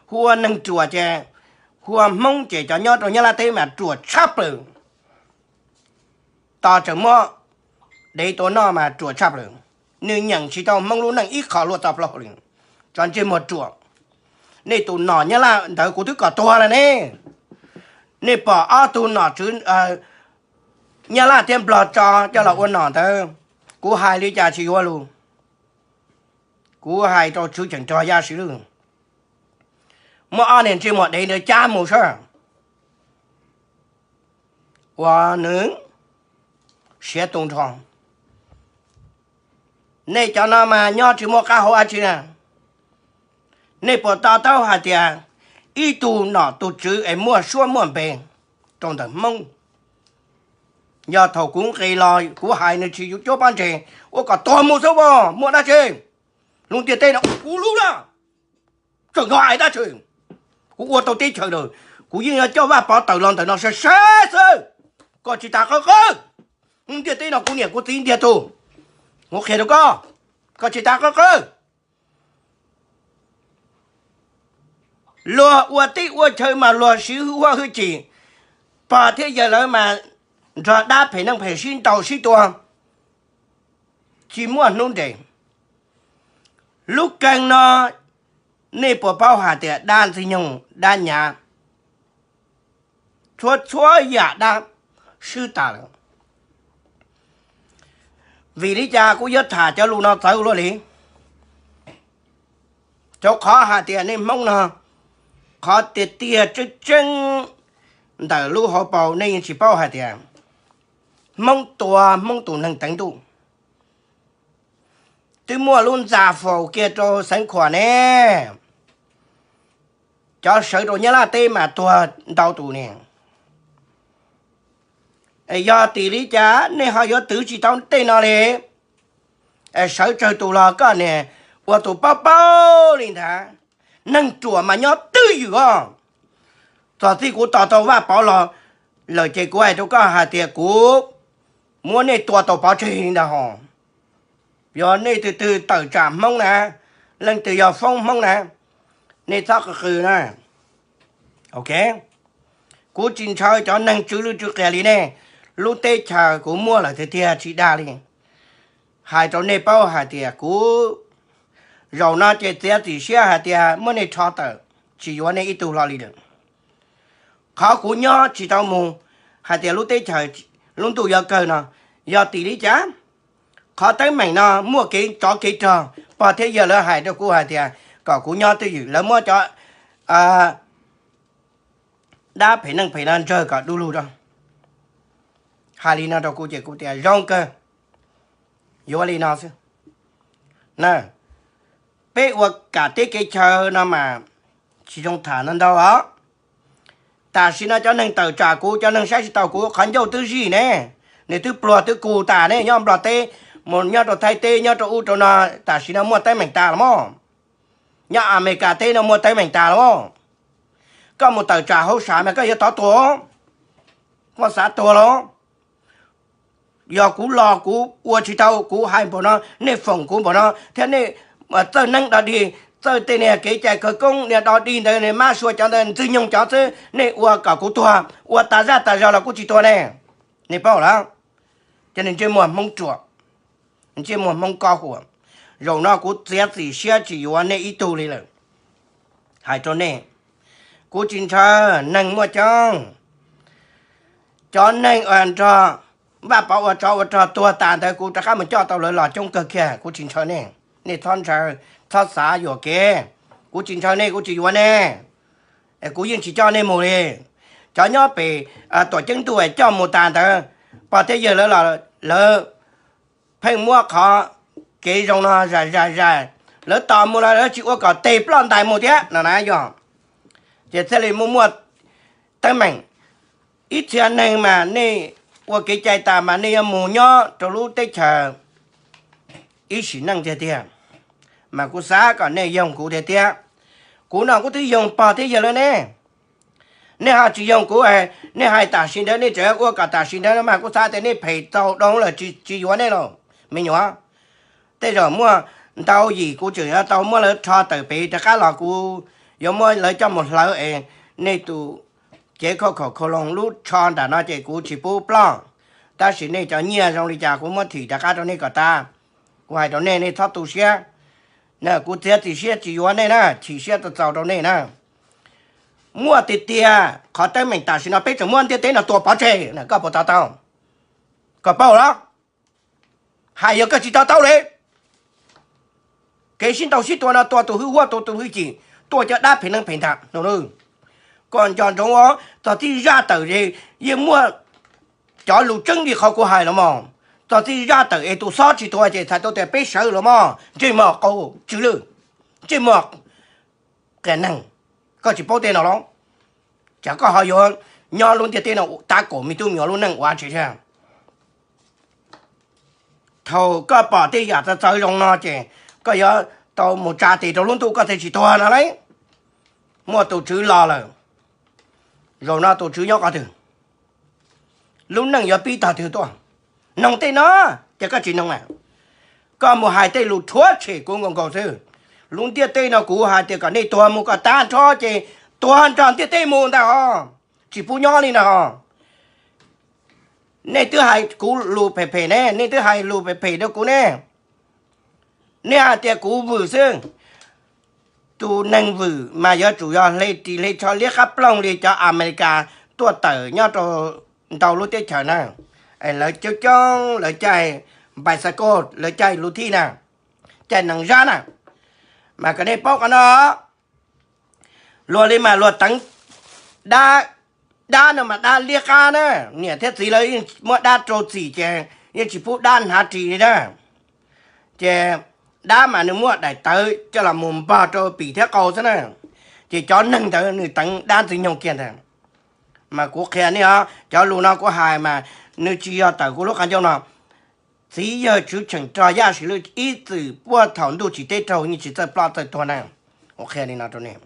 Hu ua neeg ruam ces, hu ua Hmoob ces cov nyob rau Nyab Laj teb mas ruam tshaj plaws. Tos tseem muab dev tua noj mas ruam tshaj plaws. Nws nyeem tsis tau Hmoob lub neej ib qho luaj txoj plaub hau li. Tso ntsej muag ruam. Nej tus nom Nyab Laj ntawd kuv twb kom tuag lawm ne. Nej pom ob tug nom tswv Nyab Laj thiab Nplog tso coj los ua nom ntawd, kuv hais li cas tsis yuav lus. Kuv hais rau tswv cheem rog Yaj Siv Lwj, muab ob niag ntsej muag dev ntawd cab mus saib uas nws siav tu nrho. Nej cov no mas nyob tsis muaj qab hau dab tsi na. Nej puas to taub hais tias ib tug nom tus tswv es muaj suab muaj npe rau ntawm Hmoob? Yog thaum kuv nqis los kuv hais nws tsis yuav cuab pob ntseg, ua kom tuag mus xwb as, muaj dab tsi? Lub ntiaj teb no kuv lub na, tseem nco hais dab tsi? Kuv ua tau teb chaws lawm, kuv yeej yuav coj Vaj Pov tawm los ntawm no saib saib xwb. Koj tsis tas qawb qawb, lub ntiaj teb no kuv niam kuv txiv ntiag tug, kuv qhia rau koj, koj tsis tas qawb qawb. Luag ua teb ua chaw mas luag siv hwj huam hwj chim, pog thiab yawg lawv mas nrog dab phem neeg phem sib ntaus sib tua, tsis muaj hnub nres. Lub keeg no nej puas paub hais tias dab ntxwg nyoog dab nyav, txhua txhua yam dab swb tas lawm. Vim li cas kuv yuav tham cov lus no txawv luaj li? Rau qhov hais tias nej Hmoob no, qhov tiag tiag tseeb tseeb ntawm lub hauv paus nej yeej tsis paub hais tias Hmoob tua Hmoob tus neeg teev ntuj, twb muaj lub ntxa faus kiag rau Xeev Khuam ne. Cov sawv rau Nyab Laj teb mas tuag ntau tus ne. Yog tim li cas nej ho yuav twv tsis tau tej no li? Sawv tsawg tus los koj niam ua tus paub paub li ntawd. Neeg ruam mas nyob twj ywm os. Txog txij kuv tos tau Vaj Pov los lawm ces kuv hais rau koj hais tias kuv muab nej tua tau pov tseg li ntawd hos. Yog nej tus twg tawm tsam Hmoob na, leej twg yog foob Hmoob na, nej txhob qw qw na. Ok, kuv tsis ntshaw cov neeg tsw lwj tsw qias li nej. Lub teb chaws kuv muaj lawm tiag tiag tsis dag li. Hais rau nej paub hais tias kuv zaum no ces txiav txim siab hais tias muab nej rho tawm, tsis yuav nej ib tug hlo li lawm. Qhov kuv nyob tsis tau mus hais tias lub teb chaws lub ntuj yuav kawg no, yog tim li cas? Qhov teeb meem no muaj kev tsov kev rog, pog thiab yawg lawv hais rau kuv hais tias kom kuv nyob twj ywm, lawv muab cov dab phem neeg phem no ntsawg kom du lug rau. Hais li no rau kuv ces kuv tias zoo kawg, yuav li no xwb. Peb ua kam teb kev chaw no mas tsis zoo tham no ntau os. Tam sim no cov neeg tawm tsam kuv, cov neeg saib tsis taus kuv, qhov ncauj twb zij ne, nws twb pluag twb kug tas ne, nyob Nplog teb, mus nyob rau Thaib teb, nyob rau ub rau no, tam sim no muaj teeb meem tas los mas. Nyob Amelikas teb no muaj teeb meem tas los mas. Koj mus tawm tsam hauv sam mas koj yuav tov tuag, koj xav tuag los? Yog kuv los kuv ua tsis tau, kuv hais npaum no nej foom kuv npaum no thiab nej txawj neeb do dig, txawj tej niag kev cai khawv koob niag do dig ntawd, niag mab sua cov ntawd ntxwg nyoog cov xwb, nej ua kom kuv tuag, ua tas zaj tas zog los kuv tsis tuag ne. Nej paub lawm, cov neeg ntsej muag Hmoob ruam, ntsej muag Hmoob koj huam, zaum no kuv txiav txim siab tsis yuav nej ib tug li lawm. Hais rau nej, kuv tsis ntshaw neeg muaj coob. Cov neeg uas nrog Vaj Pov ua tsov ua rog tuag tas ntawd kuv rov qab mus coj tau lawv los coob kawg kiag, kuv tsis ntshaw nej. Nej txhob ntshaw, txhob xav yuam kev. Kuv tsis ntshaw nej, kuv tsis yuav nej, kuv yeej tsis coj nej mus li. Cov nyob pem tuam ceeb ntuj coj mus tas ntawd, pog thiab yawg lawv los lawv pheej muab qhov kev zoo no zais zais zais, lawv tos mus los lawv tsis ua kom tes ploj ntais mus thiab no na. Yog ces thiaj li muaj muaj teeb meem. Ib txhia neeg mas nej ua kev cai tas mas nej yuav mus nyob rau lub teb chaws ib sim neej tiag tiag, mas kuv xav kom nej yoog kuv tiag tiag. Kuv no kuv twb yoog pog thiab yawg lawv ne. Nej ho tsis yoog kuv, nej hais tam sim ntawd nej tseem ua kom tam sim ntawd mas kuv xav tias nej phem txaus dhau lawm, tsis yuav nej lauj me nyuam. Tej zaum muaj ntau yim kuv tseem yuav tau muab lawv rho tawm pem rov qab los kuv yuav muab lawv coj mus hlawv es nej tus cev khauj khaum khau loo lub tsho nram no ces kuv tsis pub ploj. Tab sis nej cov nyiaj zoo li cas kuv muab thim rov qab rau nej kom tas. Kuv hais rau nej, nej txhob tu siab. Kuv txiav txim siab tsis yuav nej na, chim siab txaus txaus rau nej na. Muaj tiag tiag, qhov teeb meem tam sim no peb tseem muab ntiaj teb no tua pov tseg, koj puas to taub? Koj paub los? Hais yog koj tsis to taub li. Kev sib ntaus sib tua no tua tus hwj huam, tua tus hwj chim, tua cov dab phem neeg phem ntag. Koj nco ntsoov, txog txij zaj tawm yeej muaj cov lus tseeb li qhov kuv hais los mas. Txog txij zaj tawm es tus xob tsis tuag ces txhais tau tias peb sawv los mas ntsej muag qau tsw lwj, ntsej muag qias neeg. Koj tsis paub tej no los? Tsam koj ho yuav nyob lub ntiaj teb no tab kaum me tub me nyuam lub neej ua tsis thiab. Thaum koj pom tej yam txawv txawv zoo no ces koj yuav tau mus tsa tes rau lub ntuj koj thiaj tsis tuag no lauj. Muaj tus Tswv los lawm, zaum no tus Tswv nyob qhov twg? Lub neej yuav pib tog twg tuaj? Noog tej no, ces koj tsis noog na. Koj mus hais tej lus rhuav tshem kuv nkaus nkaus xwb. Lub ntiaj teb no kuv hais tias kom nej tuag mus kom tag nrho ces tuag nrog ntiaj teb mus ntag ho, tsis pub nyob li ntag ho. Nej twb hais kuv lus phem phem ne, nej twb hais lus phem phem rau kuv ne. Nej hais tias kuv vwm xwb. Tus neeg vwm mas yuav tsum yog hle ris hle tsho liab qab ploog li cov Amelikas tuaj tawm nyob rau ntau lub teb chaws na. Lawv coob coob, lawv caij npais xas koj, lawv caij luv thij na, caij nees zab na. Mas kom nej paub qhov no, luag li mas luag teev dab, dab no mas dab liab qab na. Niam thiab txiv lawv yeej muab dab rau txim ces yeej tsis pub dab hnav ris li na. Ces dab mas nws muaj daim tawv coj los mus npog rau pim thiab qau xwb na, ces cov neeg ntawd nws teev dab ntxwg nyoog kiag ntag. Mas kuv qhia nej os, cov lus no kuv hais mas nws tsis yog tawm kuv lub qab ncauj no. Txiv yawg Tswv Cheem rog Yaj Sis Lwj ib txwm puag thaum ntuj tsim teb raug yeej tsis txawj ploj txawj tuag na. Kuv qhia li no rau nej.